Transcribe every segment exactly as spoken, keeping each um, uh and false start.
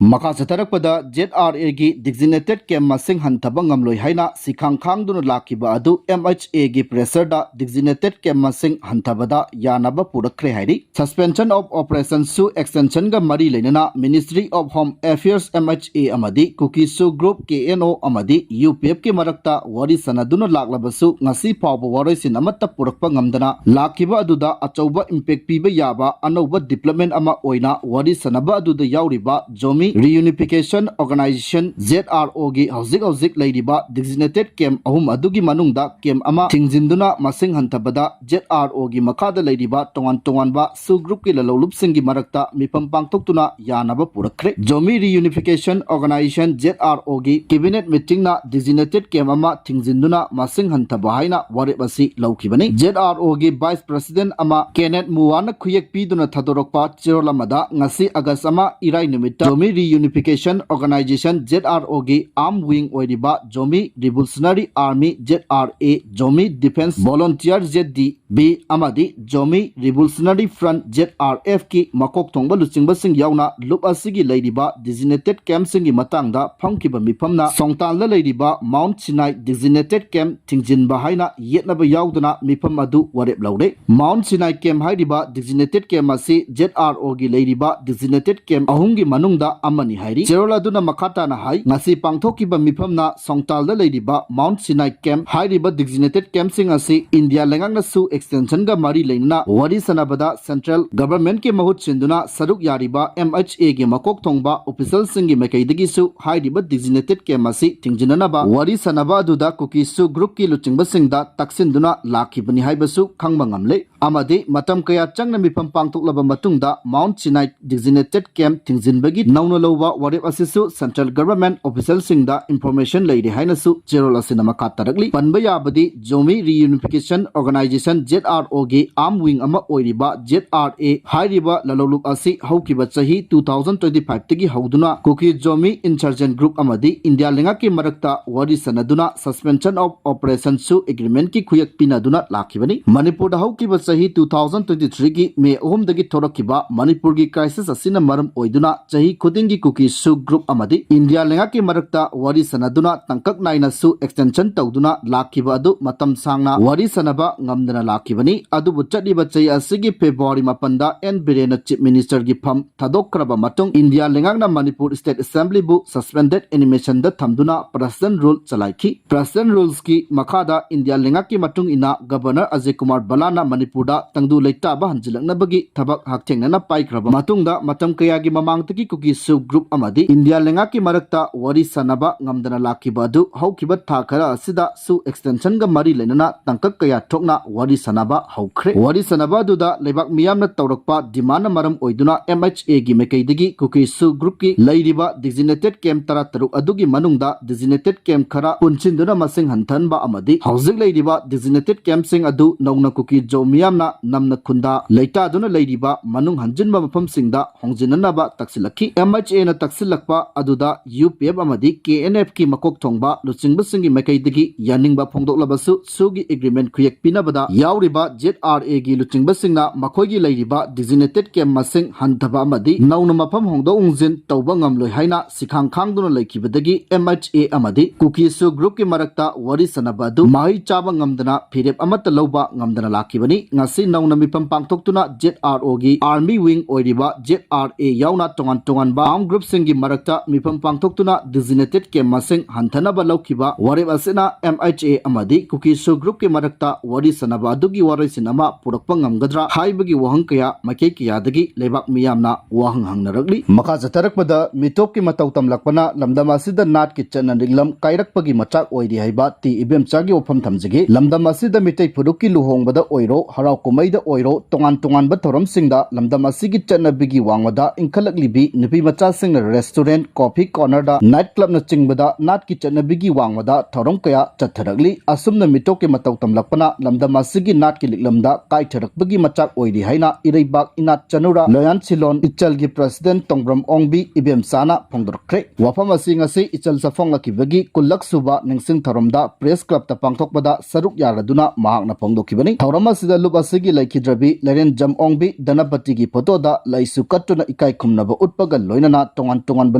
ꯃꯈꯥ ꯆꯠꯊꯔꯛꯄꯗ, Z R ꯑꯦꯒꯤ designated camp ꯃꯁꯤꯡ ꯍꯟꯊꯕ ꯉꯝꯂꯣꯏ ꯍꯥꯏꯅ ꯁꯤꯈꯥꯡ ꯈꯥꯡꯗꯨꯅ ꯂꯥꯛꯈꯤꯕ ꯑꯗꯨ ꯑꯦꯝ ꯑꯩꯆ ꯑꯦꯒꯤ pressureꯗ designated camp ꯃꯁꯤꯡ ꯍꯟꯊꯕꯗ ꯌꯥꯅꯕ ꯄꯨꯔꯛꯈ꯭ꯔꯦ ꯍꯥꯏꯔꯤ꯫ Suspension of Operations ꯁꯨ extension ꯒ ꯃꯔꯤ ꯂꯩꯅꯅ Ministry of Home Affairs, M H A, ꯑꯃꯗꯤ ꯀꯨꯀꯤ ꯁꯨ group, K N O, ꯑꯃꯗꯤ ꯌꯨ ꯄꯤ ꯑꯦꯐ ꯀꯤ ꯃꯔꯛꯇ ꯋꯥꯔꯤ ꯁꯥꯟꯅꯗꯨꯅ ꯂꯥꯛꯂꯕꯁꯨ, ꯉꯁꯤ ꯐꯥꯎꯕ ꯋꯥꯔꯣꯏꯁꯤꯟ ꯑꯃꯠꯇ ꯄꯨꯔꯛꯄ ꯉꯝꯗꯅ ꯂꯥꯛꯈꯤꯕ ꯑꯗꯨꯗ ꯑꯆꯧꯕ impact ꯄꯤꯕ ꯌꯥꯕ ꯑꯅꯧꯕ development ꯑꯃ ꯑꯣꯏꯅ ꯋꯥꯔꯤ ꯁꯥꯟꯅꯕ ꯑꯗꯨꯗ ꯌꯥꯎꯔꯤꯕ Zomi Reunification Organization, Z R O, ꯒꯤ ꯍꯧꯖꯤꯛ ꯍꯧꯖꯤꯛ ꯂꯩꯔꯤꯕ designated camp ꯑꯍꯨꯝ ꯑꯗꯨꯒꯤ ꯃꯅꯨꯡꯗ camp ꯑꯃ ꯊꯤꯡꯖꯤꯟꯗꯨꯅ ꯃꯁꯤꯡ ꯍꯟꯊꯕꯗ Z R O ꯒꯤ ꯃꯈꯥꯗ ꯂꯩꯔꯤꯕ ꯇꯣꯉꯥꯟ ꯇꯣꯉꯥꯟꯕ sub group ꯀꯤ ꯂꯂꯧꯂꯨꯞꯁꯤꯡꯒꯤ ꯃꯔꯛꯇ ꯃꯤꯐꯝ ꯄꯥꯡꯊꯣꯛꯇꯨꯅ ꯌꯥꯅꯕ ꯄꯨꯔꯛꯈ꯭ꯔꯦ꯫ Zomi Reunification Organization, Z R O, ꯒꯤ cabinet meeting ꯅ designated camp ꯑꯃ ꯊꯤꯡꯖꯤꯟꯗꯨꯅ ꯃꯁꯤꯡ ꯍꯟꯊꯕ ꯍꯥꯏꯅ ꯋꯥꯔꯦꯞ ꯑꯁꯤ ꯂꯧꯈꯤꯕꯅꯤ꯫ Z R O ꯒꯤ vice president ꯑꯃ Kenneth Mua ꯅ ꯈꯨꯌꯦꯛ ꯄꯤꯗꯨꯅ ꯊꯥꯗꯣꯔꯛꯄ ꯆꯦꯔꯣꯜ ꯑꯃꯗ, ꯉꯁꯤ ꯑꯒꯁ ꯑꯃ, ꯏꯔꯥꯏ ꯅꯨꯃꯤꯠꯇ Zomi Reunification Organization, Z R O, ꯒꯤ arm wing ꯑꯣꯏꯔꯤꯕ Zomi Revolutionary Army, Z R A, Zomi Defense Volunteer, Z D B, ꯑꯃꯗꯤ Zomi Revolutionary Front, Z R F, ꯀꯤ ꯃꯀꯣꯛ ꯊꯣꯡꯕ ꯂꯨꯆꯤꯡꯕꯁꯤꯡ ꯌꯥꯎꯅ ꯂꯨꯞ ꯑꯁꯤꯒꯤ ꯂꯩꯔꯤꯕ designated camp ꯁꯤꯡꯒꯤ ꯃꯇꯥꯡꯗ ꯐꯝꯈꯤꯕ ꯃꯤꯐꯝꯅ ꯁꯣꯡꯇꯥꯜꯗ ꯂꯩꯔꯤꯕ Mount Sinai designated camp ꯊꯤꯡꯖꯤꯟꯕ ꯍꯥꯏꯅ ꯌꯦꯠꯅꯕ ꯌꯥꯎꯗꯅ ꯃꯤꯐꯝ ꯑꯗꯨ ꯋꯥꯔꯦꯞ ꯂꯧꯔꯦ꯫ Mount Sinai camp ꯍꯥꯏꯔꯤꯕ designated camp ꯑꯁꯤ Z R O ꯒꯤ ꯂꯩꯔꯤꯕ designated camp ꯑꯍꯨꯝꯒꯤ ꯃꯅꯨꯡꯗ ꯑꯃꯅꯤ ꯍꯥꯏꯔꯤ꯫ ꯆꯦꯔꯣꯜ ꯑꯗꯨꯅ ꯃꯈꯥ ꯇꯥꯅ ꯍꯥꯏ, ꯉꯁꯤ ꯄꯥꯡꯊꯣꯛꯈꯤꯕ ꯃꯤꯐꯝꯅ ꯁꯣꯡꯇꯥꯜꯗ ꯂꯩꯔꯤꯕ Mount Sinai camp ꯍꯥꯏꯔꯤꯕ designated camp ꯁꯤꯡ ꯑꯁꯤ ꯏꯟꯗꯤꯌꯥ ꯂꯩꯉꯥꯛꯅꯁꯨ extension ꯒ ꯃꯔꯤ ꯂꯩꯅꯅ ꯋꯥꯔꯤ ꯁꯥꯟꯅꯕꯗ central government ꯀꯤ ꯃꯍꯨꯠ ꯁꯤꯟꯗꯨꯅ ꯁꯔꯨꯛ ꯌꯥꯔꯤꯕ M H A ꯒꯤ ꯃꯀꯣꯛ ꯊꯣꯡꯕ official ꯁꯤꯡꯒꯤ ꯃꯥꯏꯀꯩꯗꯒꯤꯁꯨ ꯍꯥꯏꯔꯤꯕ designated camp ꯑꯁꯤ ꯊꯤꯡꯖꯤꯟꯅꯅꯕ ꯋꯥꯔꯤ ꯁꯥꯟꯅꯕ ꯑꯗꯨꯗ ꯀꯨꯀꯤ ꯁꯨ group ꯀꯤ ꯂꯨꯆꯤꯡꯕꯁꯤꯡꯗ ꯇꯛꯁꯤꯟꯗꯨꯅ ꯂꯥꯛꯈꯤꯕꯅꯤ ꯍꯥꯏꯕꯁꯨ ꯈꯪꯕ ꯉꯝꯂꯦ꯫ ꯑꯃꯗꯤ ꯃꯇꯝ ꯀꯌꯥ ꯆꯪꯅ ꯃꯤꯐꯝ ꯄꯥꯡꯊꯣꯛꯂꯕ ꯃꯇꯨꯡꯗ Mount Sinai designated camp ꯊꯤꯡꯖꯤꯟꯕꯒꯤ ꯅꯧꯅ ꯂꯧꯕ ꯋꯥꯔꯦꯞ ꯑꯁꯤꯁꯨ central government official ꯁꯤꯡꯗ information ꯂꯩꯔꯦ ꯍꯥꯏꯅꯁꯨ ꯆꯦꯔꯣꯜ ꯑꯁꯤꯅ ꯃꯈꯥ ꯇꯥꯔꯛꯂꯤ꯫ ꯄꯟꯕ ꯌꯥꯕꯗꯤ, Zomi Reunification Organization, Z R O, ꯒꯤ arm wing ꯑꯃ ꯑꯣꯏꯔꯤꯕ Z R A ꯍꯥꯏꯔꯤꯕ ꯂꯂꯧꯂꯨꯞ ꯑꯁꯤ ꯍꯧꯈꯤꯕ ꯆꯍꯤ two thousand twenty five ꯇꯒꯤ ꯍꯧꯗꯨꯅ ꯀꯨꯀꯤ Zomi insurgent group ꯑꯃꯗꯤ ꯏꯟꯗꯤꯌꯥ ꯂꯩꯉꯥꯛꯀꯤ ꯃꯔꯛꯇ ꯋꯥꯔꯤ ꯁꯥꯟꯅꯗꯨꯅ Suspension of Operation ꯁꯨ agreement ꯀꯤ ꯈꯨꯌꯦꯛ ꯄꯤꯅꯗꯨꯅ ꯂꯥꯛꯈꯤꯕꯅꯤ꯫ ꯃꯅꯤꯄꯨꯔꯗ ꯍꯧꯈꯤꯕ ꯆꯍꯤ two thousand twenty three ꯒꯤ ꯃꯦ ꯑꯍꯨꯝꯗꯒꯤ ꯊꯣꯔꯛꯈꯤꯕ ꯃꯅꯤꯄꯨꯔꯒꯤ crisis ꯑꯁꯤꯅ ꯃꯔꯝ ꯑꯣꯏꯗꯨꯅ ꯆꯍꯤ ꯈꯨꯗꯤꯡꯒꯤ ꯀꯨꯀꯤ ꯁꯨ group ꯑꯃꯗꯤ ꯏꯟꯗꯤꯌꯥ ꯂꯩꯉꯥꯛꯀꯤ ꯃꯔꯛꯇ ꯋꯥꯔꯤ ꯁꯥꯟꯅꯗꯨꯅ ꯇꯥꯡꯀꯛ ꯅꯥꯏꯅ ꯁꯨ extension ꯇꯧꯗꯨꯅ ꯂꯥꯛꯈꯤꯕ ꯑꯗꯨ ꯃꯇꯝ ꯁꯥꯡꯅ ꯋꯥꯔꯤ ꯁꯥꯟꯅꯕ ꯉꯝꯗꯅ ꯂꯥꯛꯈꯤꯕꯅꯤ꯫ ꯑꯗꯨꯕꯨ ꯆꯠꯂꯤꯕ ꯆꯍꯤ ꯑꯁꯤꯒꯤ February ꯃꯥꯄꯟꯗ ꯑꯦꯟ ꯕꯤꯔꯦꯟꯅ Chief Minister ꯒꯤ ꯐꯝ ꯊꯥꯗꯣꯛꯈ꯭ꯔꯕ ꯃꯇꯨꯡ ꯏꯟꯗꯤꯌꯥ ꯂꯩꯉꯥꯛꯅ ꯃꯅꯤꯄꯨꯔ State Assembly ꯕꯨ suspended animation ꯗ ꯊꯝꯗꯨꯅ President Rule ꯆꯂꯥꯏꯈꯤ꯫ President Rules ꯀꯤ ꯃꯈꯥꯗ ꯏꯟꯗꯤꯌꯥ ꯂꯩꯉꯥꯛꯀꯤ ꯃꯇꯨꯡ ꯏꯟꯅ Governor ꯑꯖꯌ ꯀꯨꯃꯥꯔ ꯕꯂꯥꯅ ꯃꯅꯤꯄꯨꯔꯗ ꯇꯪꯗꯨ ꯂꯩꯇꯥꯕ ꯍꯟꯖꯤꯜꯂꯛꯅꯕꯒꯤ ꯊꯕꯛ ꯍꯛꯊꯦꯡꯅꯅ ꯄꯥꯏꯈ꯭ꯔꯕ ꯃꯇꯨꯡꯗ ꯃꯇꯝ ꯀꯌꯥꯒꯤ ꯃꯃꯥꯡꯗꯒꯤ ꯀꯨꯀꯤ ꯁꯨ group ꯑꯃꯗꯤ ꯏꯟꯗꯤꯌꯥ ꯂꯩꯉꯥꯛꯀꯤ ꯃꯔꯛꯇ ꯋꯥꯔꯤ ꯁꯥꯟꯅꯕ ꯉꯝꯗꯅ ꯂꯥꯛꯈꯤꯕ ꯑꯗꯨ ꯍꯧꯈꯤꯕ ꯊꯥ ꯈꯔ ꯑꯁꯤꯗ ꯁꯨ extension ꯒ ꯃꯔꯤ ꯂꯩꯅꯅ ꯇꯥꯡꯀꯛ ꯀꯌꯥ ꯊꯣꯛꯅ ꯋꯥꯔꯤ ꯁꯥꯟꯅꯕ ꯍꯧꯈ꯭ꯔꯦ꯫ ꯋꯥꯔꯤ ꯁꯥꯟꯅꯕ ꯑꯗꯨꯗ ꯂꯩꯕꯥꯛ ꯃꯤꯌꯥꯝꯅ ꯇꯧꯔꯛꯄ demand ꯅ ꯃꯔꯝ ꯑꯣꯏꯗꯨꯅ M H A ꯒꯤ ꯃꯥꯏꯀꯩꯗꯒꯤ ꯀꯨꯀꯤ ꯁꯨ group ꯀꯤ ꯂꯩꯔꯤꯕ designated camp ꯇꯔꯥꯇꯔꯨꯛ ꯑꯗꯨꯒꯤ ꯃꯅꯨꯡꯗ designated camp ꯈꯔ ꯄꯨꯟꯁꯤꯟꯗꯨꯅ ꯃꯁꯤꯡ ꯍꯟꯊꯍꯟꯕ ꯑꯃꯗꯤ ꯍꯧꯖꯤꯛ ꯂꯩꯔꯤꯕ designated camp ꯁꯤꯡ ꯑꯗꯨ ꯅꯧꯅ ꯀꯨꯀꯤ ꯖꯧ ꯃꯤꯌꯥꯝꯅ ꯅꯝꯅ ꯈꯨꯟꯗꯥ ꯂꯩꯇꯥꯗꯨꯅ ꯂꯩꯔꯤꯕ ꯃꯅꯨꯡ ꯍꯟꯖꯤꯟꯕ ꯃꯐꯝꯁꯤꯡꯗ ꯍꯣꯡꯖꯤꯟꯅꯅꯕ ꯇꯛꯁꯤꯜꯂꯛꯈꯤ꯫ M H A ꯅ ꯇꯛꯁꯤꯜꯂꯛꯄ ꯑꯗꯨꯗ U P F ꯑꯃꯗꯤ K N F ꯀꯤ ꯃꯀꯣꯛ ꯊꯣꯡꯕ ꯂꯨꯆꯤꯡꯕꯁꯤꯡꯒꯤ ꯃꯥꯏꯀꯩꯗꯒꯤ ꯌꯥꯅꯤꯡꯕ ꯐꯣꯡꯗꯣꯛꯂꯕꯁꯨ ꯁꯨꯒꯤ agreement ꯈꯨꯌꯦꯛ ꯄꯤꯅꯕꯗ ꯌꯥꯎꯔꯤꯕ Z R A ꯒꯤ ꯂꯨꯆꯤꯡꯕꯁꯤꯡꯅ ꯃꯈꯣꯏꯒꯤ ꯂꯩꯔꯤꯕ designated camp ꯃꯁꯤꯡ ꯍꯟꯊꯕ ꯑꯃꯗꯤ ꯅꯧꯅ ꯃꯐꯝ ꯍꯣꯡꯗꯣꯛ ꯍꯣꯡꯖꯤꯟ ꯇꯧꯕ ꯉꯝꯂꯣꯏ ꯍꯥꯏꯅ ꯁꯤꯈꯥꯡ ꯈꯥꯡꯗꯨꯅ ꯂꯩꯈꯤꯕꯗꯒꯤ M H A ꯑꯃꯗꯤ ꯀꯨꯀꯤ ꯁꯨ group ꯀꯤ ꯃꯔꯛꯇ ꯋꯥꯔꯤ ꯁꯥꯟꯅꯕ ꯑꯗꯨ ꯃꯍꯩ ꯆꯥꯕ ꯉꯝꯗꯅ ꯐꯤꯔꯦꯞ ꯑꯃꯠꯇ ꯂꯧꯕ ꯉꯝꯗꯅ ꯂꯥꯛꯈꯤꯕꯅꯤ꯫ ꯉꯁꯤ ꯅꯧꯅ ꯃꯤꯐꯝ ꯄꯥꯡꯊꯣꯛꯇꯨꯅ Z R O ꯒꯤ army wing ꯑꯣꯏꯔꯤꯕ Z R A ꯌꯥꯎꯅ ꯇꯣꯉꯥꯟ ꯇꯣꯉꯥꯟꯕ armed group ꯁꯤꯡꯒꯤ ꯃꯔꯛꯇ ꯃꯤꯐꯝ ꯄꯥꯡꯊꯣꯛꯇꯨꯅ designated camp ꯃꯁꯤꯡ ꯍꯟꯊꯅꯕ ꯂꯧꯈꯤꯕ ꯋꯥꯔꯦꯞ ꯑꯁꯤꯅ M H A ꯑꯃꯗꯤ ꯀꯨꯀꯤ ꯁꯨ group ꯀꯤ ꯃꯔꯛꯇ ꯋꯥꯔꯤ ꯁꯥꯟꯅꯕ ꯑꯗꯨꯒꯤ ꯋꯥꯔꯣꯏꯁꯤꯟ ꯑꯃ ꯄꯨꯔꯛꯄ ꯉꯝꯒꯗ꯭ꯔꯥ ꯍꯥꯏꯕꯒꯤ ꯋꯥꯍꯪ ꯀꯌꯥ ꯃꯥꯏꯀꯩ ꯀꯌꯥꯗꯒꯤ ꯂꯩꯕꯥꯛ ꯃꯤꯌꯥꯝꯅ ꯋꯥꯍꯪ ꯍꯪꯅꯔꯛꯂꯤ꯫ ꯃꯈꯥ ꯆꯠꯊꯔꯛꯄꯗ ꯃꯤꯇꯣꯞꯀꯤ ꯃꯇꯧ ꯇꯝꯂꯛꯄꯅ ꯂꯝꯗꯝ ꯑꯁꯤꯗ ꯅꯥꯠꯀꯤ ꯆꯠꯅ ꯂꯤꯛꯂꯝ ꯀꯥꯏꯔꯛꯄꯒꯤ ꯃꯆꯥꯛ ꯑꯣꯏꯔꯤ ꯍꯥꯏꯕ ꯇꯤ ꯏꯕꯦꯝꯆꯥꯒꯤ ꯋꯥꯐꯝ ꯊꯝꯖꯒꯦ꯫ ꯂꯝꯗꯝ ꯑꯁꯤꯗ ꯃꯤꯇꯩ ꯐꯨꯔꯨꯞꯀꯤ ꯂꯨꯍꯣꯡꯕꯗ ꯑꯣꯏꯔꯣ, ꯍꯔꯥꯎ ꯀꯨꯝꯍꯩꯗ ꯑꯣꯏꯔꯣ, ꯇꯣꯉꯥꯟ ꯇꯣꯉꯥꯟꯕ ꯊꯧꯔꯝꯁꯤꯡꯗ ꯂꯝꯗꯝ ꯑꯁꯤꯒꯤ ꯆꯠꯅꯕꯤꯒꯤ ꯋꯥꯡꯃꯗ ꯏꯟꯈꯠꯂꯛꯂꯤꯕꯤ ꯅꯨꯄꯤ ꯃꯆꯥꯁꯤꯡꯅ restaurant, coffee corner ꯗ, night club ꯅꯆꯤꯡꯕꯗ ꯅꯥꯠꯀꯤ ꯆꯠꯅꯕꯤꯒꯤ ꯋꯥꯡꯃꯗ ꯊꯧꯔꯝ ꯀꯌꯥ ꯆꯠꯊꯔꯛꯂꯤ꯫ ꯑꯁꯨꯝꯅ ꯃꯤꯇꯣꯞꯀꯤ ꯃꯇꯧ ꯇꯝꯂꯛꯄꯅ ꯂꯝꯗꯝ ꯑꯁꯤꯒꯤ ꯅꯥꯠꯀꯤ ꯂꯤꯛꯂꯝꯗ ꯀꯥꯏꯊꯔꯛꯄꯒꯤ ꯃꯆꯥꯛ ꯑꯣꯏꯔꯤ ꯍꯥꯏꯅ ꯏꯔꯩꯕꯥꯛ ꯏꯅꯥꯠ ꯆꯅꯨꯔꯥ ꯂꯣꯌꯥꯟ ꯁꯤꯂꯣꯟ ꯏꯆꯜꯒꯤ president ꯇꯣꯡꯕ꯭ꯔꯝ ꯑꯣꯡꯕꯤ ꯏꯕꯦꯝꯆꯥꯅ ꯐꯣꯡꯗꯣꯔꯛꯈ꯭ꯔꯦ꯫ ꯋꯥꯐꯝ ꯑꯁꯤ ꯉꯁꯤ ꯏꯆꯜ ꯆꯐꯣꯡꯂꯛꯈꯤꯕꯒꯤ ꯀꯨꯟꯂꯛ ꯁꯨꯕ ꯅꯤꯡꯁꯤꯡ ꯊꯧꯔꯝꯗ press club ꯇ ꯄꯥꯡꯊꯣꯛꯄꯗ ꯁꯔꯨꯛ ꯌꯥꯔꯗꯨꯅ ꯃꯍꯥꯛꯅ ꯐꯣꯡꯗꯣꯛꯈꯤꯕꯅꯤ꯫ ꯊꯧꯔꯝ ꯑꯁꯤꯗ ꯂꯨꯞ ꯑꯁꯤꯒꯤ ꯂꯩꯈꯤꯗ꯭ꯔꯕꯤ ꯂꯩꯔꯦꯟꯖꯝ ꯑꯣꯡꯕꯤ ꯙꯅꯄꯇꯤꯒꯤ ꯐꯣꯇꯣꯗ ꯂꯩꯁꯨ ꯀꯠꯇꯨꯅ ꯏꯀꯥꯏ ꯈꯨꯝꯅꯕ ꯎꯠꯄꯒ ꯂꯣꯏꯅꯅ ꯇꯣꯉꯥꯟ ꯇꯣꯉꯥꯟꯕ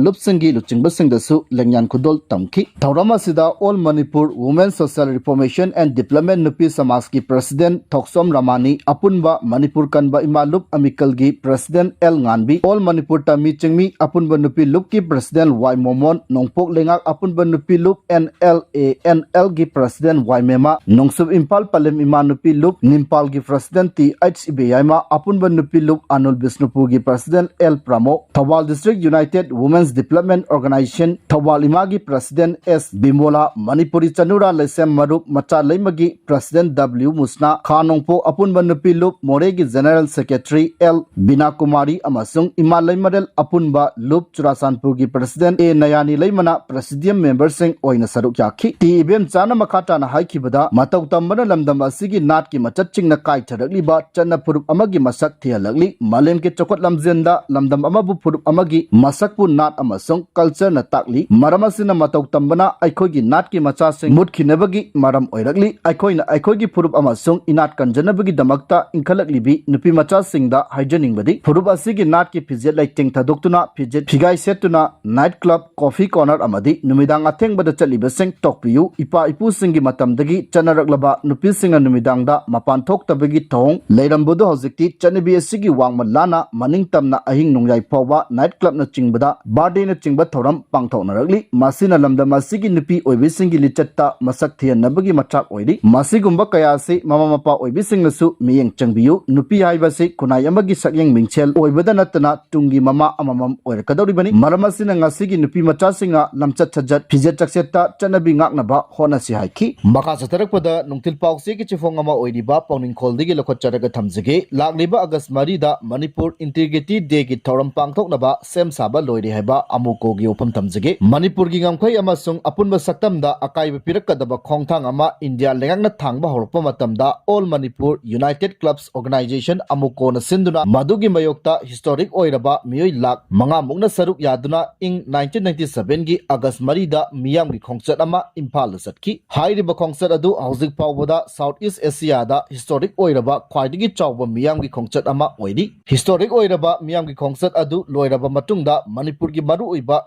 ꯂꯨꯞꯁꯤꯡꯒꯤ ꯂꯨꯆꯤꯡꯕꯁꯤꯡꯗꯁꯨ ꯂꯦꯡꯌꯥꯟ ꯈꯨꯗꯣꯜ ꯇꯝꯈꯤ꯫ ꯊꯧꯔꯝ ꯑꯁꯤꯗ All Manipur Women Social Reformation and Development ꯅꯨꯄꯤ ꯁꯃꯥꯖꯀꯤ president ꯊꯣꯛꯁꯣꯝ ꯔꯃꯥꯅꯤ, ꯑꯄꯨꯟꯕ ꯃꯅꯤꯄꯨꯔ ꯀꯟꯕ ꯏꯃꯥ ꯂꯨꯞ ꯑꯃꯤꯀꯜꯒꯤ president ꯑꯦꯜ ꯉꯥꯟꯕꯤ, All Manipur ꯇꯃꯤ ꯆꯤꯡꯃꯤ ꯑꯄꯨꯟꯕ ꯅꯨꯄꯤ ꯂꯨꯞꯀꯤ president ꯋꯥꯏ ꯃꯣꯃꯣꯟ, ꯅꯣꯡꯄꯣꯛ ꯂꯩꯉꯥꯛ ꯑꯄꯨꯟꯕ ꯅꯨꯄꯤ ꯂꯨꯞ ꯑꯦꯟ ꯑꯦꯜ ꯑꯦ ꯑꯦꯟ ꯑꯦꯜꯒꯤ president ꯋꯥꯏ ꯃꯦꯃꯥ, ꯅꯣꯡꯆꯨꯞ ꯏꯝꯐꯥꯜ ꯄꯂꯦꯝ ꯏꯃꯥ ꯅꯨꯄꯤ ꯂꯨꯞ ꯅꯤꯝꯄꯥꯜꯒꯤ president ꯇꯤ ꯑꯩꯆ ꯏꯕꯦꯌꯥꯏꯃ, ꯑꯄꯨꯟꯕ ꯅꯨꯄꯤ ꯂꯨꯞ ꯑꯅꯨꯜ ꯕꯤꯁꯅꯨꯄꯨꯔꯒꯤ president L Pramo, Thoubal District United Women's Development Organization Thoubal ꯏꯃꯥꯒꯤ president ꯑꯦꯁ ꯕꯤꯃꯣꯂꯥ, ꯃꯅꯤꯄꯨꯔꯤ ꯆꯅꯨꯔꯥ ꯂꯩꯁꯦꯝ ꯃꯔꯨꯞ ꯃꯆꯥ ꯂꯩꯃꯒꯤ president ꯗꯕ꯭ꯂꯤꯎ ꯃꯨꯁꯅꯥ, ꯈꯥ ꯅꯣꯡꯄꯣꯛ ꯑꯄꯨꯟꯕ ꯅꯨꯄꯤ ꯂꯨꯞ ꯃꯣꯔꯦꯒꯤ general secretary ꯑꯦꯜ ꯕꯤꯅꯥ ꯀꯨꯃꯥꯔꯤ ꯑꯃꯁꯨꯡ ꯏꯃꯥ ꯂꯩꯃꯔꯦꯜ ꯑꯄꯨꯟꯕ ꯂꯨꯞ ꯆꯨꯔꯥꯆꯥꯟꯄꯨꯔꯒꯤ president ꯑꯦ ꯅꯌꯥꯅꯤ ꯂꯩꯃꯅ presidium memberꯁꯤꯡ ꯑꯣꯏꯅ ꯁꯔꯨꯛ ꯌꯥꯈꯤ꯫ ꯇꯤ ꯏꯕꯦꯝꯆꯥꯅ ꯃꯈꯥ ꯇꯥꯅ ꯍꯥꯏꯈꯤꯕꯗ, ꯃꯇꯧ ꯇꯝꯕꯅ ꯂꯝꯗꯝ ꯑꯁꯤꯒꯤ ꯅꯥꯠꯀꯤ ꯃꯆꯠꯁꯤꯡꯅ ꯀꯥꯏꯊꯔꯛꯂꯤꯕ ꯆꯠꯅ ꯐꯨꯔꯨꯞ ꯑꯃꯒꯤ ꯃꯁꯛ ꯊꯤꯍꯜꯂꯛꯂꯤ꯫ ꯃꯥꯂꯦꯝꯒꯤ ꯆꯥꯎꯈꯠ ꯂꯝꯖꯦꯟꯗ ꯂꯝꯗꯝ ꯑꯃꯕꯨ ꯐꯨꯔꯨꯞ ꯑꯃꯒꯤ ꯃꯁꯛꯄꯨ ꯅꯥꯠ ꯑꯃꯁꯨꯡ cultureꯅ ꯇꯥꯛꯂꯤ꯫ ꯃꯔꯝ ꯑꯁꯤꯅ ꯃꯇꯧ ꯇꯝꯕꯅ ꯑꯩꯈꯣꯏꯒꯤ ꯅꯥꯠꯀꯤ ꯃꯆꯥꯁꯤꯡ ꯃꯨꯠꯈꯤꯅꯕꯒꯤ ꯃꯔꯝ ꯑꯣꯏꯔꯛꯂꯤ꯫ ꯑꯩꯈꯣꯏꯅ ꯑꯩꯈꯣꯏꯒꯤ ꯐꯨꯔꯨꯞ ꯑꯃꯁꯨꯡ ꯏꯅꯥꯠ ꯀꯟꯖꯅꯕꯒꯤꯗꯃꯛꯇ ꯏꯟꯈꯠꯂꯛꯂꯤꯕꯤ ꯅꯨꯄꯤ ꯃꯆꯥꯁꯤꯡꯗ ꯍꯥꯏꯖꯅꯤꯡꯕꯗꯤ, ꯐꯨꯔꯨꯞ ꯑꯁꯤꯒꯤ ꯅꯥꯠꯀꯤ ꯐꯤꯖꯦꯠ ꯂꯩꯇꯦꯡ ꯊꯥꯗꯣꯛꯇꯨꯅ, ꯐꯤꯖꯦꯠ ꯐꯤꯒꯥꯏ ꯁꯦꯠꯇꯨꯅ night club, coffee corner ꯑꯃꯗꯤ ꯅꯨꯃꯤꯗꯥꯡ ꯑꯊꯦꯡꯕꯗ ꯆꯠꯂꯤꯕꯁꯤꯡ ꯇꯣꯛꯄꯤꯌꯨ꯫ ꯏꯄꯥ ꯏꯄꯨꯁꯤꯡꯒꯤ ꯃꯇꯝꯗꯒꯤ ꯆꯠꯅꯔꯛꯂꯕ ꯅꯨꯄꯤꯁꯤꯡꯅ ꯅꯨꯃꯤꯗꯥꯡꯗ ꯃꯄꯥꯟ ꯊꯣꯛꯇꯕꯒꯤ ꯊꯧꯑꯣꯡ ꯂꯩꯔꯝꯕꯗꯨ ꯍꯧꯖꯤꯛꯇꯤ ꯆꯠꯅꯕꯤ ꯑꯁꯤꯒꯤ ꯋꯥꯡꯃ ꯂꯥꯟꯅ ꯃꯅꯤꯡ ꯇꯝꯅ ꯑꯍꯤꯡ ꯅꯣꯡꯌꯥꯏ ꯐꯥꯎꯕ night clubꯅꯆꯤꯡꯕꯗ birthdayꯅꯆꯤꯡꯕ ꯊꯧꯔꯝ ꯄꯥꯡꯊꯣꯛꯅꯔꯛꯂꯤ꯫ ꯃꯁꯤꯅ ꯂꯝꯗꯝ ꯑꯁꯤꯒꯤ ꯅꯨꯄꯤ ꯑꯣꯏꯕꯤꯁꯤꯡꯒꯤ ꯂꯤꯆꯠꯇ ꯃꯁꯛ ꯊꯤꯍꯟꯅꯕꯒꯤ ꯃꯆꯥꯛ ꯑꯣꯏꯔꯤ꯫ ꯃꯁꯤꯒꯨꯝꯕ ꯀꯌꯥ ꯑꯁꯤ ꯃꯃꯥ ꯃꯄꯥ ꯑꯣꯏꯕꯤꯁꯤꯡꯅꯁꯨ ꯃꯤꯠꯌꯦꯡ ꯆꯪꯕꯤꯌꯨ꯫ ꯅꯨꯄꯤ ꯍꯥꯏꯕꯁꯤ ꯈꯨꯟꯅꯥꯏ ꯑꯃꯒꯤ ꯁꯛꯌꯦꯡ ꯃꯤꯡꯁꯦꯜ ꯑꯣꯏꯕꯗ ꯅꯠꯇꯅ ꯇꯨꯡꯒꯤ ꯃꯃꯥ ꯑꯃꯃꯝ ꯑꯣꯏꯔꯛꯀꯗꯧꯔꯤꯕꯅꯤ꯫ ꯃꯔꯝ ꯑꯁꯤꯅ ꯉꯁꯤꯒꯤ ꯅꯨꯄꯤ ꯃꯆꯥꯁꯤꯡꯅ ꯂꯝꯆꯠ ꯁꯥꯖꯠ, ꯐꯤꯖꯦꯠ ꯆꯥꯛꯁꯦꯠꯇ ꯆꯠꯅꯕꯤ ꯉꯥꯛꯅꯕ ꯍꯣꯠꯅꯁꯤ ꯍꯥꯏꯈꯤ꯫ ꯃꯈꯥ ꯆꯠꯊꯔꯛꯄꯗ ꯅꯨꯡꯊꯤꯜ ꯄꯥꯎꯆꯦꯒꯤ ꯆꯦꯐꯣꯡ ꯑꯃ ꯑꯣꯏꯔꯤꯕ ꯄꯥꯎꯅꯤꯡꯈꯣꯜꯗꯒꯤ ꯂꯧꯈꯠꯆꯔꯒ ꯊꯝꯖꯒꯦ꯫ ꯂꯥꯛꯂꯤꯕ ꯑꯒꯁ ꯃꯔꯤꯗ ꯃꯅꯤꯄꯨꯔ Integrity Dayꯒꯤ ꯊꯧꯔꯝ ꯄꯥꯡꯊꯣꯛꯅꯕ ꯁꯦꯝ ꯁꯥꯕ ꯂꯣꯏꯔꯦ ꯍꯥꯏꯕ ꯑꯃꯨꯀꯣꯒꯤ ꯋꯥꯐꯝ ꯊꯝꯖꯒꯦ꯫ ꯃꯅꯤꯄꯨꯔꯒꯤ ꯉꯝꯈꯩ ꯑꯃꯁꯨꯡ ꯑꯄꯨꯟꯕ ꯁꯛꯇꯝꯗ ꯑꯀꯥꯏꯕ ꯄꯤꯔꯛꯀꯗꯕ ꯈꯣꯡꯊꯥꯡ ꯑꯃ ꯏꯟꯗꯤꯌꯥ ꯂꯩꯉꯥꯛꯅ ꯊꯥꯡꯕ ꯍꯧꯔꯛꯄ ꯃꯇꯝꯗ All Manipur United Clubs Organization, ꯑꯃꯨꯀꯣꯅ ꯁꯤꯟꯗꯨꯅ ꯃꯗꯨꯒꯤ ꯃꯥꯌꯣꯛꯇ historic ꯑꯣꯏꯔꯕ ꯃꯤꯑꯣꯏ ꯂꯥꯈ ꯃꯉꯥ ꯃꯨꯛꯅ ꯁꯔꯨꯛ ꯌꯥꯗꯨꯅ ꯏꯪ nineteen ninety sevenꯒꯤ ꯑꯒꯁ ꯃꯔꯤꯗ ꯃꯤꯌꯥꯝꯒꯤ ꯈꯣꯡꯆꯠ ꯑꯃ ꯏꯝꯐꯥꯜꯗ ꯆꯠꯈꯤ꯫ ꯍꯥꯏꯔꯤꯕ ꯈꯣꯡꯆꯠ ꯑꯗꯨ ꯍꯧꯖꯤꯛ ꯐꯥꯎꯕꯗ South East Asiaꯗ historic ꯑꯣꯏꯔꯕ ꯈ꯭ꯋꯥꯏꯗꯒꯤ ꯆꯥꯎꯕ ꯃꯤꯌꯥꯝꯒꯤ ꯈꯣꯡꯆꯠ ꯑꯃ ꯑꯣꯏꯔꯤ꯫ ꯍꯤꯁꯇꯣꯔꯤꯛ ꯑꯣꯏꯔꯕ ꯃꯤꯌꯥꯝꯒꯤ ꯈꯣꯡꯆꯠ ꯑꯗꯨ ꯂꯣꯏꯔꯕ ꯃꯇꯨꯡꯗ ꯃꯅꯤꯄꯨꯔꯒꯤ ꯃꯔꯨꯑꯣꯏꯕ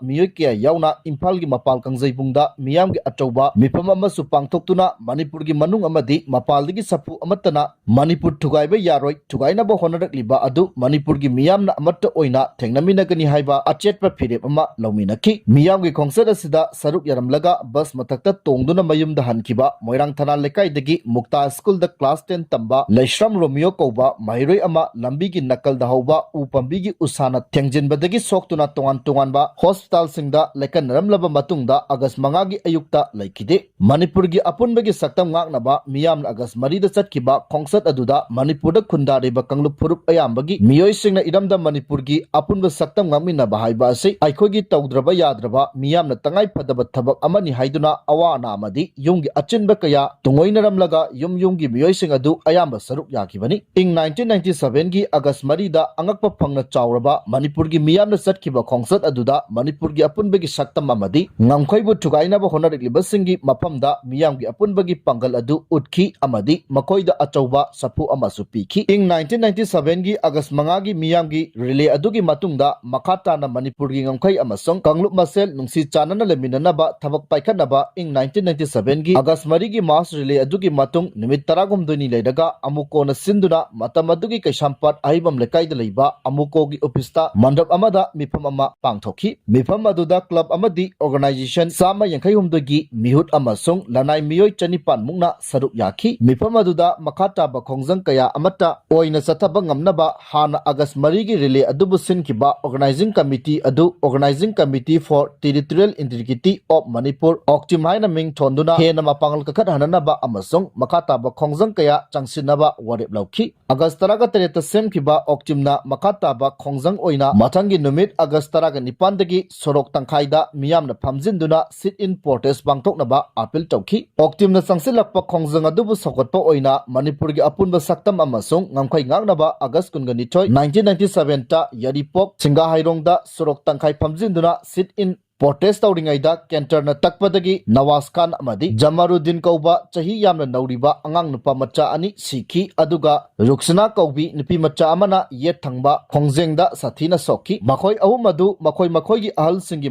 ꯃꯤꯑꯣꯏ ꯀꯌꯥ ꯌꯥꯎꯅ ꯏꯝꯐꯥꯜꯒꯤ ꯃꯄꯥꯜ ꯀꯥꯡꯖꯩꯕꯨꯡꯗ ꯃꯤꯌꯥꯝꯒꯤ ꯑꯆꯧꯕ ꯃꯤꯐꯝ ꯑꯃꯁꯨ ꯄꯥꯡꯊꯣꯛꯇꯨꯅ ꯃꯅꯤꯄꯨꯔꯒꯤ ꯃꯅꯨꯡ ꯑꯃꯗꯤ ꯃꯄꯥꯜꯗꯒꯤ ꯁꯥꯐꯨ ꯑꯃꯠꯇꯅ ꯃꯅꯤꯄꯨꯔ ꯊꯨꯒꯥꯏꯕ ꯌꯥꯔꯣꯏ, ꯊꯨꯒꯥꯏꯅꯕ ꯍꯣꯠꯅꯔꯛꯂꯤꯕ ꯑꯗꯨ ꯃꯅꯤꯄꯨꯔꯒꯤ ꯃꯤꯌꯥꯝꯅ ꯑꯃꯠꯇ ꯑꯣꯏꯅ ꯊꯦꯡꯅꯃꯤꯟꯅꯒꯅꯤ ꯍꯥꯏꯕ ꯑꯆꯦꯠꯄ ꯐꯤꯔꯦꯞ ꯑꯃ ꯂꯧꯃꯤꯟꯅꯈꯤ꯫ ꯃꯤꯌꯥꯝꯒꯤ ꯈꯣꯡꯆꯠ ꯑꯁꯤꯗ ꯁꯔꯨꯛ ꯌꯥꯔꯝꯂꯒ ꯕꯁ ꯃꯊꯛꯇ ꯇꯣꯡꯗꯨꯅ ꯃꯌꯨꯝꯗ ꯍꯟꯈꯤꯕ ꯃꯣꯏꯔꯥꯡ ꯊꯅꯥ ꯂꯩꯀꯥꯏꯗꯒꯤ ꯃꯨꯛꯇꯥ ꯁ꯭ꯀꯨꯜꯗ ꯀ꯭ꯂꯥꯁ ꯇꯦꯟ ꯇꯝꯕ ꯂꯩꯁ꯭ꯔꯝ ꯔꯣꯃꯤꯌꯣ ꯀꯧꯕ ꯃꯍꯩꯔꯣꯏ ꯑꯃ ꯂꯝꯕꯤꯒꯤ ꯅꯥꯀꯜꯗ ꯍꯧꯕ ꯎ ꯄꯥꯝꯕꯤꯒꯤ ꯎꯁꯥꯅ ꯊꯦꯡꯖꯤꯟꯕꯗꯒꯤ ꯁꯣꯛꯇꯨꯅ ꯇꯣꯉꯥꯟ ꯇꯣꯉꯥꯟꯕ ꯍꯣꯁꯄꯤꯇꯥꯜꯁꯤꯡꯗ ꯂꯥꯏꯀꯠꯅꯔꯝꯂꯕ ꯃꯇꯨꯡꯗ ꯑꯥꯒꯁ ꯃꯉꯥꯒꯤ ꯑꯌꯨꯛꯇ ꯂꯩꯈꯤꯗꯦ꯫ ꯃꯅꯤꯄꯨꯔꯒꯤ ꯑꯄꯨꯟꯕꯒꯤ ꯁꯛꯇꯝ ꯉꯥꯛꯅꯕ ꯃꯤꯌꯥꯝꯅ ꯑꯥꯒꯁ ꯃꯔꯤꯗ ꯆꯠꯈꯤꯕ ꯈꯣꯡꯆꯠ ꯑꯗꯨꯗ ꯃꯅꯤꯄꯨꯔꯗ ꯈꯨꯟꯗꯥꯔꯤꯕ ꯀꯥꯡꯂꯨꯞ ꯐꯨꯔꯨꯞ ꯑꯌꯥꯝꯕꯒꯤ ꯃꯤꯑꯣꯏꯁꯤꯡꯅ ꯏꯔꯝꯗꯝ ꯃꯅꯤꯄꯨꯔꯒꯤ ꯑꯄꯨꯟꯕ ꯁꯛꯇꯝ ꯉꯥꯛꯃꯤꯟꯅꯕ ꯍꯥꯏꯕ ꯑꯁꯤ ꯑꯩꯈꯣꯏꯒꯤ ꯇꯧꯗ꯭ꯔꯕ ꯌꯥꯗ꯭ꯔꯕ ꯃꯤꯌꯥꯝꯅ ꯇꯉꯥꯏ ꯐꯗꯕ ꯊꯕꯛ ꯑꯃꯅꯤ ꯍꯥꯏꯗꯨꯅ ꯑꯋꯥ ꯑꯅꯥ ꯑꯃꯗꯤ ꯌꯨꯝꯒꯤ ꯑꯆꯤꯟꯕ ꯀꯌꯥ ꯇꯨꯡꯑꯣꯏꯅꯔꯝꯂꯒ ꯌꯨꯝ ꯌꯨꯝꯒꯤ ꯃꯤꯑꯣꯏꯁꯤꯡ ꯑꯗꯨ ꯑꯌꯥꯝꯕ ꯁꯔꯨꯛ ꯌꯥꯈꯤꯕꯅꯤ꯫ ꯏꯪ ꯅꯥꯏꯟꯇꯤꯟ ꯅꯥꯏꯟꯇꯤ ꯁꯚꯦꯟꯒꯤ ꯑꯥꯒꯁ ꯃꯔꯤꯗ ꯑꯉꯛꯄ ꯐꯪꯅ ꯆꯥꯎꯔꯕ ꯃꯅꯤꯄꯨꯔꯒꯤ ꯃꯤꯌꯥꯝꯅ ꯆꯠꯈꯤꯕ ꯈꯣꯡꯆꯠ ꯑꯗꯨꯗ ꯃꯅꯤꯄꯨꯔꯒꯤ ꯑꯄꯨꯟꯕꯒꯤ ꯁꯛꯇꯝ ꯑꯃꯗꯤ ꯉꯝꯈꯩꯕꯨ ꯊꯨꯒꯥꯏꯅꯕ ꯍꯣꯠꯅꯔꯛꯂꯤꯕꯁꯤꯡꯒꯤ ꯃꯐꯝꯗ ꯃꯤꯌꯥꯝꯒꯤ ꯑꯄꯨꯟꯕꯒꯤ ꯄꯥꯡꯒꯜ ꯑꯗꯨ ꯎꯠꯈꯤ ꯑꯃꯗꯤ ꯃꯈꯣꯏꯗ ꯑꯆꯧꯕ ꯁꯥꯐꯨ ꯑꯃꯁꯨ ꯄꯤꯈꯤ꯫ ꯏꯪ ꯅꯥꯏꯟꯇꯤꯟ ꯅꯥꯏꯟꯇꯤ ꯁꯚꯦꯟꯒꯤ ꯑꯥꯒꯁ ꯃꯉꯥꯒꯤ ꯃꯤꯌꯥꯝꯒꯤ ꯔꯤꯂꯦ ꯑꯗꯨꯒꯤ ꯃꯇꯨꯡꯗ ꯃꯈꯥ ꯇꯥꯅ ꯃꯅꯤꯄꯨꯔꯒꯤ ꯉꯝꯈꯩ ꯑꯃꯁꯨꯡ ꯀꯥꯡꯂꯨꯞ ꯃꯁꯦꯜ ꯅꯨꯡꯁꯤ ꯆꯥꯟꯅꯅ ꯂꯩꯃꯤꯟꯅꯅꯕ ꯊꯕꯛ ꯄꯥꯏꯈꯠꯅꯕ ꯏꯪ ꯅꯥꯏꯟꯇꯤꯟ ꯅꯥꯏꯟꯇꯤ ꯁꯚꯦꯟꯒꯤ ꯑꯥꯒꯁ ꯃꯔꯤꯒꯤ ꯃꯥꯁ ꯔꯤꯂꯦ ꯑꯗꯨꯒꯤ ꯃꯇꯨꯡ ꯅꯨꯃꯤꯠ ꯇꯔꯥꯍꯨꯝꯗꯣꯏꯅꯤ ꯂꯩꯔꯒ ꯑꯃꯨꯀꯣꯅ ꯁꯤꯟꯗꯨꯅ ꯃꯇꯝ ꯑꯗꯨꯒꯤ ꯀꯩꯁꯥꯝꯄꯥꯠ ꯑꯍꯩꯕꯝ ꯂꯩꯀꯥꯏꯗ ꯂꯩꯕ ꯑꯃꯨꯀꯣꯒꯤ ꯑꯣꯐꯤꯁꯇ ꯃꯟꯗꯞ ꯑꯃꯗ ꯃꯤꯐꯝ ꯑꯃ ꯄꯥꯡꯊꯣꯛꯈꯤ꯫ ꯃꯤꯐꯝ ꯑꯗꯨꯗ ꯀ꯭ꯂꯕ ꯑꯃꯗꯤ ꯑꯣꯔꯒꯅꯥꯏꯖꯦꯁꯟ ꯆꯥꯝꯃ ꯌꯥꯡꯈꯩ ꯍꯨꯝꯗꯣꯏꯒꯤ ꯃꯤꯍꯨꯠ ꯑꯃꯁꯨꯡ ꯂꯅꯥꯏ ꯃꯤꯑꯣꯏ ꯆꯅꯤꯄꯥꯟ ꯃꯨꯛꯅ ꯁꯔꯨꯛ ꯌꯥꯈꯤ꯫ ꯃꯤꯐꯝ ꯑꯗꯨꯗ ꯃꯈꯥ ꯇꯥꯕ ꯈꯣꯡꯖꯪ ꯀꯌꯥ ꯑꯃꯠꯇ ꯑꯣꯏꯅ ꯆꯠꯊꯕ ꯉꯝꯅꯕ ꯍꯥꯟꯅ ꯑꯥꯒꯁ ꯃꯔꯤꯒꯤ ꯔꯤꯂꯦ ꯑꯗꯨꯕꯨ ꯁꯤꯟꯈꯤꯕ ꯑꯣꯔꯒꯅꯥꯏꯖꯤꯡ ꯀꯃꯤꯇꯤ ꯑꯗꯨ Organising Committee for Territorial Integrity of Manipur, ꯑꯣꯛꯇꯤꯝ ꯍꯥꯏꯅ ꯃꯤꯡ ꯊꯣꯟꯗꯨꯅ ꯍꯦꯟꯅ ꯃꯄꯥꯡꯒꯜ ꯀꯟꯈꯠꯍꯟꯅꯅꯕ ꯑꯃꯁꯨꯡ ꯃꯈꯥ ꯇꯥꯕ ꯈꯣꯡꯖꯪ ꯀꯌꯥ ꯆꯪꯁꯤꯟꯅꯕ ꯋꯥꯔꯦꯞ ꯂꯧꯈꯤ꯫ ꯑꯥꯒꯁ ꯇꯔꯥꯒ ꯇꯔꯦꯠꯇ ꯁꯦꯝꯈꯤꯕ ꯑꯣꯛꯇꯤꯝꯅ ꯃꯈꯥ ꯇꯥꯕ ꯈꯣꯡꯖꯪ ꯑꯣꯏꯅ ꯃꯊꯪꯒꯤ ꯅꯨꯃꯤꯠ ꯑꯥꯒꯁ ꯇꯔꯥꯒ ꯅꯤꯄꯥꯟꯗꯒꯤ ꯁꯣꯔꯣꯛ ꯇꯪꯈꯥꯏꯗ ꯃꯤꯌꯥꯝꯅ ꯐꯝꯖꯤꯟꯗꯨꯅ sit-in protest ꯄꯥꯡꯊꯣꯛꯅꯕ ꯑꯥꯄꯤꯜ ꯇꯧꯈꯤ꯫ ꯑꯣꯛꯇꯤꯝꯅ ꯆꯪꯁꯤꯜꯂꯛꯄ ꯈꯣꯡꯖꯪ ꯑꯗꯨꯕꯨ ꯁꯧꯒꯠꯄ ꯑꯣꯏꯅ ꯃꯅꯤꯄꯨꯔꯒꯤ ꯑꯄꯨꯟꯕ ꯁꯛꯇꯝ ꯑꯃꯁꯨꯡ ꯉꯝꯈꯩ ꯉꯥꯛꯅꯕ ꯑꯥꯒꯁ ꯀꯨꯟꯒ ꯅꯤꯊꯣꯏ, ꯅꯥꯏꯟꯇꯤꯟ ꯅꯥꯏꯟꯇꯤ ꯁꯚꯦꯟꯇ ꯌꯥꯏꯔꯤꯄꯣꯛ ꯁꯤꯡꯒꯥꯍꯩꯔꯣꯡꯗ ꯁꯣꯔꯣꯛ ꯇꯪꯈꯥꯏ ꯐꯝꯖꯤꯟꯗꯨꯅ sit-in ꯄ꯭ꯔꯣꯇꯦꯁ ꯇꯧꯔꯤꯉꯩꯗ ꯀꯦꯟꯇꯔꯅ ꯇꯛꯄꯗꯒꯤ ꯅꯋꯥꯖ ꯈꯥꯟ ꯑꯃꯗꯤ ꯖꯃꯥꯔꯨꯗꯤꯟ ꯀꯧꯕ ꯆꯍꯤ ꯌꯥꯝꯅ ꯅꯧꯔꯤꯕ ꯑꯉꯥꯡ ꯅꯨꯄꯥ ꯃꯆꯥ ꯑꯅꯤ ꯁꯤꯈꯤ, ꯑꯗꯨꯒ ꯔꯨꯛꯁꯅꯥ ꯀꯧꯕꯤ ꯅꯨꯄꯤ ꯃꯆꯥ ꯑꯃꯅ ꯌꯦꯠ ꯊꯪꯕ ꯈꯣꯡꯖꯦꯡꯗ ꯁꯥꯊꯤꯅ ꯁꯣꯛꯈꯤ꯫ ꯃꯈꯣꯏ ꯑꯍꯨꯝ ꯑꯗꯨ ꯃꯈꯣꯏ ꯃꯈꯣꯏꯒꯤ ꯑꯍꯜꯁꯤꯡꯒꯤ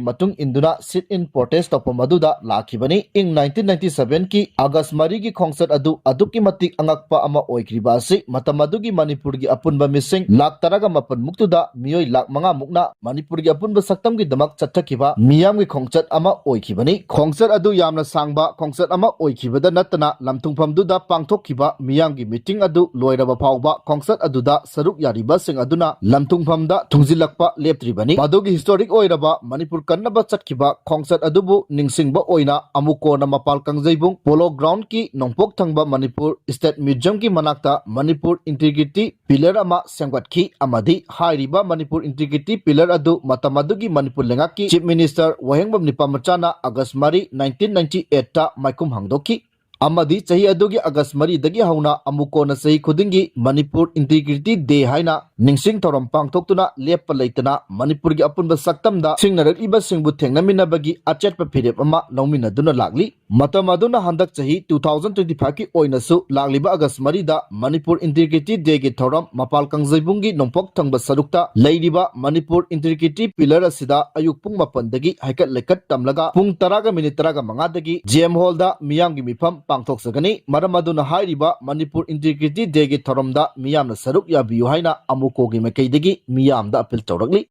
ꯃꯇꯨꯡ ꯏꯟꯗꯨꯅ sit-in protest ꯇꯧꯐꯝ ꯑꯗꯨꯗ ꯂꯥꯛꯈꯤꯕꯅꯤ꯫ ꯏꯪ nineteen ninety seven ꯀꯤ ꯑꯥꯒꯁ ꯃꯔꯤꯒꯤ ꯈꯣꯡꯆꯠ ꯑꯗꯨ ꯑꯗꯨꯛꯀꯤ ꯃꯇꯤꯛ ꯑꯉꯛꯄ ꯑꯃ ꯑꯣꯏꯈ꯭ꯔꯤꯕ ꯑꯁꯤ ꯃꯇꯝ ꯑꯗꯨꯒꯤ ꯃꯅꯤꯄꯨꯔꯒꯤ ꯑꯄꯨꯟꯕ ꯃꯤꯁꯤꯡ ꯂꯥꯈ ꯇꯔꯥꯒ ꯃꯥꯄꯟ ꯃꯨꯛꯇꯨꯗ ꯃꯤꯑꯣꯏ ꯂꯥꯈ ꯃꯉꯥ ꯃꯨꯛꯅ ꯃꯅꯤꯄꯨꯔꯒꯤ ꯑꯄꯨꯟꯕ ꯁꯛꯇꯝꯒꯤꯗꯃꯛ ꯆꯠꯊꯈꯤꯕ ꯃꯤꯌꯥꯝꯒꯤ ꯈꯣꯡꯆꯠ ꯑꯃ ꯑꯣꯏꯈꯤꯕꯅꯤ꯫ ꯈꯣꯡꯆꯠ ꯑꯗꯨ ꯌꯥꯝꯅ ꯁꯥꯡꯕ ꯈꯣꯡꯆꯠ ꯑꯃ ꯑꯣꯏꯈꯤꯕꯗ ꯅꯠꯇꯅ, ꯂꯝꯊꯨꯡꯐꯝꯗꯨꯗ ꯄꯥꯡꯊꯣꯛꯈꯤꯕ ꯃꯤꯌꯥꯝꯒꯤ ꯃꯤꯇꯤꯡ ꯑꯗꯨ ꯂꯣꯏꯔꯕ ꯐꯥꯎꯕ ꯈꯣꯡꯆꯠ ꯑꯗꯨꯗ ꯁꯔꯨꯛ ꯌꯥꯔꯤꯕꯁꯤꯡ ꯑꯗꯨꯅ ꯂꯝꯊꯨꯡꯐꯝꯗ ꯊꯨꯡꯖꯤꯜꯂꯛꯄ ꯂꯦꯞꯇ꯭ꯔꯤꯕꯅꯤ꯫ ꯃꯗꯨꯒꯤ ꯍꯤꯁꯇꯣꯔꯤꯛ ꯑꯣꯏꯔꯕ ꯃꯅꯤꯄꯨꯔ ꯀꯟꯅꯕ ꯆꯠꯈꯤꯕ ꯈꯣꯡꯆꯠ ꯑꯗꯨꯕꯨ ꯅꯤꯡꯁꯤꯡꯕ ꯑꯣꯏꯅ ꯑꯃꯨꯛ ꯀꯣꯟꯅ ꯃꯄꯥꯜ ꯀꯥꯡꯖꯩꯕꯨꯡ ꯄꯣꯂꯣ ꯒ꯭ꯔꯥꯎꯟꯗꯀꯤ ꯅꯣꯡꯄꯣꯛ ꯊꯪꯕ ꯃꯅꯤꯄꯨꯔ ꯁ꯭ꯇꯦꯠ ꯃ꯭ꯌꯨꯖꯤꯌꯝꯒꯤ ꯃꯅꯥꯛꯇ ꯃꯅꯤꯄꯨꯔ ꯏꯟꯇꯤꯒ꯭ꯔꯤꯇꯤ ꯄꯤꯂꯔ ꯑꯃ ꯁꯦꯝꯒꯠꯈꯤ ꯑꯃꯗꯤ ꯍꯥꯏꯔꯤꯕ ꯃꯅꯤꯄꯨꯔ ꯏꯟꯇꯤꯒ꯭ꯔꯤꯇꯤ ꯄꯤꯂꯔ ꯑꯗꯨ ꯃꯇꯝ ꯑꯗꯨꯒꯤ ꯃꯅꯤꯄꯨꯔ ꯂꯩꯉꯥꯛꯀꯤ ꯆꯤꯐ ꯃꯤꯅꯤꯁꯇꯔ ꯋꯥꯍꯦꯡꯕꯝ ꯅꯤꯄꯥꯃꯆꯥꯅ ꯑꯥꯒꯁ ꯃꯔꯤ, nineteen ninety eight ꯇ ꯃꯥꯏꯈꯨꯝ ꯍꯥꯡꯗꯣꯛꯈꯤ꯫ ꯑꯃꯗꯤ ꯆꯍꯤ ꯑꯗꯨꯒꯤ ꯑꯥꯒꯁ ꯃꯔꯤꯗꯒꯤ ꯍꯧꯅ ꯑꯃꯨꯛ ꯀꯣꯟꯅ ꯆꯍꯤ ꯈꯨꯗꯤꯡꯒꯤ ꯃꯅꯤꯄꯨꯔ ꯏꯟꯇꯤꯒ꯭ꯔꯤꯇꯤ ꯗꯦ ꯍꯥꯏꯅ ꯅꯤꯡꯁꯤꯡ ꯊꯧꯔꯝ ꯄꯥꯡꯊꯣꯛꯇꯨꯅ ꯂꯦꯞꯄ ꯂꯩꯇꯅ ꯃꯅꯤꯄꯨꯔꯒꯤ ꯑꯄꯨꯟꯕ ꯁꯛꯇꯝꯗ ꯁꯤꯡꯅꯔꯛꯂꯤꯕꯁꯤꯡꯕꯨ ꯊꯦꯡꯅꯃꯤꯟꯅꯕꯒꯤ ꯑꯆꯦꯠꯄ ꯐꯤꯔꯦꯞ ꯑꯃ ꯂꯧꯃꯤꯟꯅꯗꯨꯅ ꯂꯥꯛꯂꯤ꯫ ꯃꯇꯝ ꯑꯗꯨꯅ ꯍꯟꯗꯛ ꯆꯍꯤ two thousand twenty five ꯀꯤ ꯑꯣꯏꯅꯁꯨ ꯂꯥꯛꯂꯤꯕ ꯑꯥꯒꯁ ꯃꯔꯤꯗ ꯃꯅꯤꯄꯨꯔ ꯏꯟꯇꯤꯒ꯭ꯔꯤꯇꯤ ꯗꯦꯒꯤ ꯊꯧꯔꯝ ꯃꯄꯥꯜ ꯀꯥꯡꯖꯩꯕꯨꯡꯒꯤ ꯅꯣꯡꯄꯣꯛ ꯊꯪꯕ ꯁꯔꯨꯛꯇ ꯂꯩꯔꯤꯕ ꯃꯅꯤꯄꯨꯔ ꯏꯟꯇꯤꯒ꯭ꯔꯤꯇꯤ ꯄꯤꯂꯔ ꯑꯁꯤꯗ ꯑꯌꯨꯛ ꯄꯨꯡ ꯃꯥꯄꯟꯗꯒꯤ ꯍꯩꯀꯠ ꯂꯩꯀꯠ ꯇꯝꯂꯒ ꯄꯨꯡ ꯇꯔꯥꯒ ꯃꯤꯅꯤꯠ ꯇꯔꯥꯒ ꯃꯉꯥꯗꯒꯤ ꯖꯤ ꯑꯦꯝ ꯍꯣꯜꯗ ꯃꯤꯌꯥꯝꯒꯤ ꯃꯤꯐꯝ ꯄꯥꯡꯊꯣꯛꯆꯒꯅꯤ꯫ ꯃꯔꯝ ꯑꯗꯨꯅ ꯍꯥꯏꯔꯤꯕ ꯃꯅꯤꯄꯨꯔ ꯏꯟꯇꯤꯒ꯭ꯔꯤꯇꯤ ꯗꯦꯒꯤ ꯊꯧꯔꯝꯗ ꯃꯤꯌꯥꯝꯅ ꯁꯔꯨꯛ ꯌꯥꯕꯤꯌꯨ ꯍꯥꯏꯅ ꯑꯃꯨꯀꯣꯒꯤ ꯃꯥꯏꯀꯩꯗꯒꯤ ꯃꯤꯌꯥꯝꯗ ꯑꯄꯤꯜ ꯇꯧꯔꯛꯂꯤ꯫